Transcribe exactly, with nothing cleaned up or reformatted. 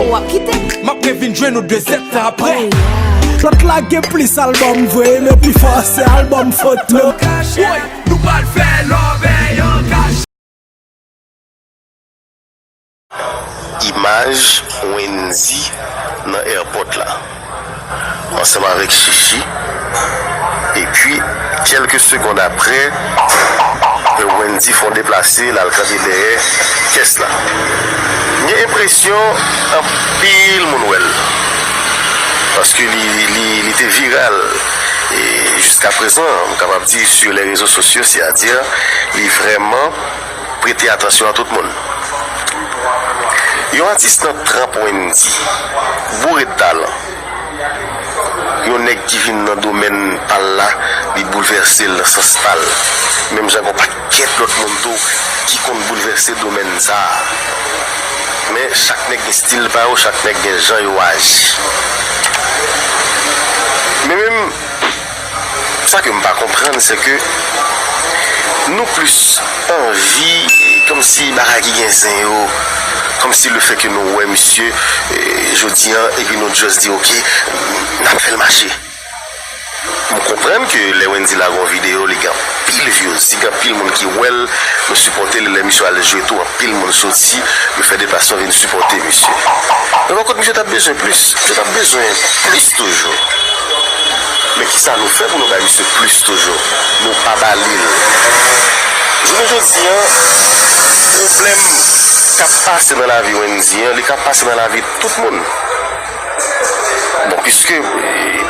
W ap kite. M ap revin jwenn ou de zèt tan apre. Lòt la gen plis albòm vre, men pi fò se albòm foto. Woy, nou pral fè lòbèy an kache. Imaj Wendy nan airport la ansanm avèk Chichi. Epi, kèlke segonn apre, Wendy fè yon deplase, l al kanpe dèyè kès la. M gen enpresyon anpil moun wè l. Paske li, li, li te viral. E jiskaprezan, m kapab di, sur les réseaux sociaux, c'est-à-dire, li vrèman prete atansyon a tout moun. Yon atis nan tranp Wendy, boure de talan. Yon nèg ki vin nan domèn pa l la, li boulvèse l nan sans pa l. Menm jan gen yon pakèt lòt moun tou ki konn boulvèse domèn sa a. Men chak nèg gen stil pa yo, chak nèg gen jan yo aji. Men menm, sa ke m pa konprann, se ke nou plis anvi, kòmsi bagay ki gen zen yo, kòmsi lefètke nou wè misye, eh, jodi a, epi nou just di, "Ok, n ap fè l mache." M konprann ke lè Wendy lage yon videyo, li gen anpil views, li gen anpil moun ki wè l, nou sipòte l, lè misye al jwe tou, anpil moun soti, yo fè deplasman vin sipòte misye. Men pa kont, misye t ap bezwen plis, misye t ap bezwen plis toujou. Men kisa nou fè pou nou bay misye plis toujou? Nou pa ba li l. Jounen jodi a, pwoblèm k ap pase nan lavi Wendy an, li ka pase nan lavi tout moun. Bon, piske, eh,